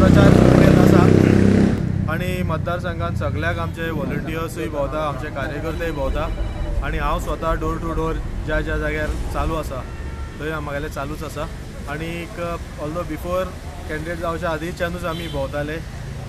प्रचार सुरू आसा आनी मतदारसंघात सगळ्याक आमचे व्हॉलंटियर्सूय भोंवता, आमचे कार्यकर्तेय भोंवता आनी हांव स्वता डोर टू डोर ज्या ज्या जाग्यार चालू आसा थंय म्हागेलें चालूच आसा. आनीक ऑल्दो बिफोर कॅन्डिडेट जावच्या आदींच्यानूच आमी भोंवताले,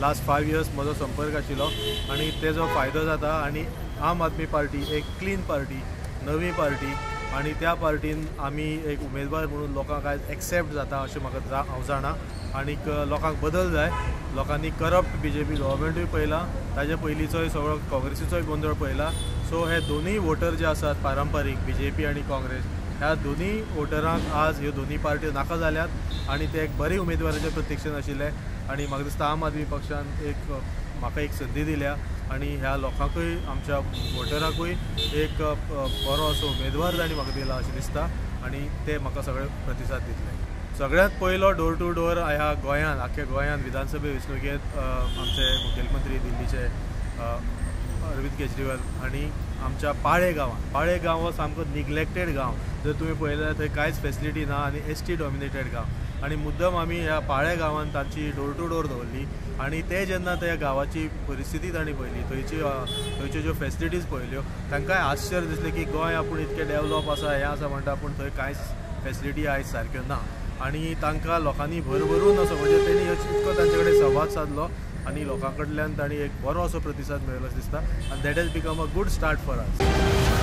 लास्ट 5 इयर्स म्हजो संपर्क आशिल्लो आनी तेजो फायदो जाता. आनी आम आदमी पार्टी एक क्लीन पार्टी, नवी पार्टी आनी त्या पार्टीन आमी एक उमेदवार म्हणून लोकांक आयज एक्सेप्ट जाता अशें म्हाका हांव जाणा. आनीक लोकांक बदल जाय, लोकांनी करप्ट बीजेपी गव्हर्मेंटूय पळयला, ताजे पयलींचोय सगळो काँग्रेसीचोय गोंदळ पळयला. सो हे दोनूय वोटर जे आसात पारंपारीक बीजेपी आनी काँग्रेस, ह्या दोनूय वोटरांक आज ह्यो दोनूय पार्ट्यो नाका जाल्यात आनी ते एक बरे उमेदवाराचे प्रतीक्षेन आशिल्ले. आनी म्हाका दिसता आम आदमी पक्षान एक म्हाका एक संदी दिल्या आनी ह्या लोकांकूय आमच्या वोटरांकूय एक बरो असो उमेदवार तांणी म्हाका दिला अशें दिसता आनी ते म्हाका सगळे प्रतिसाद दितले. सगळ्यांत पयलो डोर टू डोर ह्या गोंयांत, आख्ख्या गोंयांत विधानसभे वेंचणुकेंत आमचे मुखेलमंत्री दिल्लीचे अरविंद केजरीवाल हांणी आमच्या पाळे गांवांत, पाळे गांव हो सामको निग्लेक्टेड गांव, जर तुमी पळयलें जाल्यार थंय कांयच फेसिलिटी ना आनी एसटी डॉमिनेटेड गांव, आनी मुद्दम आमी ह्या पाळे गांवांत तांची डोर टू डोर दवरली आनी ते जेन्ना त्या गांवाची परिस्थिती तांणी पळयली, थंयच्यो ज्यो फेसिलिटीज पळयल्यो, तांकांय आश्चर्य दिसलें की गोंय आपूण इतकें डेवलॉप आसा, हें आसा म्हणटा, पूण थंय कांयच फेसिलिटी आयज सारक्यो ना. आनी तांकां लोकांनी भरभरून असो म्हणजे तेणी इतको तांचे कडेन संवाद सादलो आनी लोकां कडल्यान तांणी एक बरो असो प्रतिसाद मेळ्ळो दिसता आनी that has become a good start for us.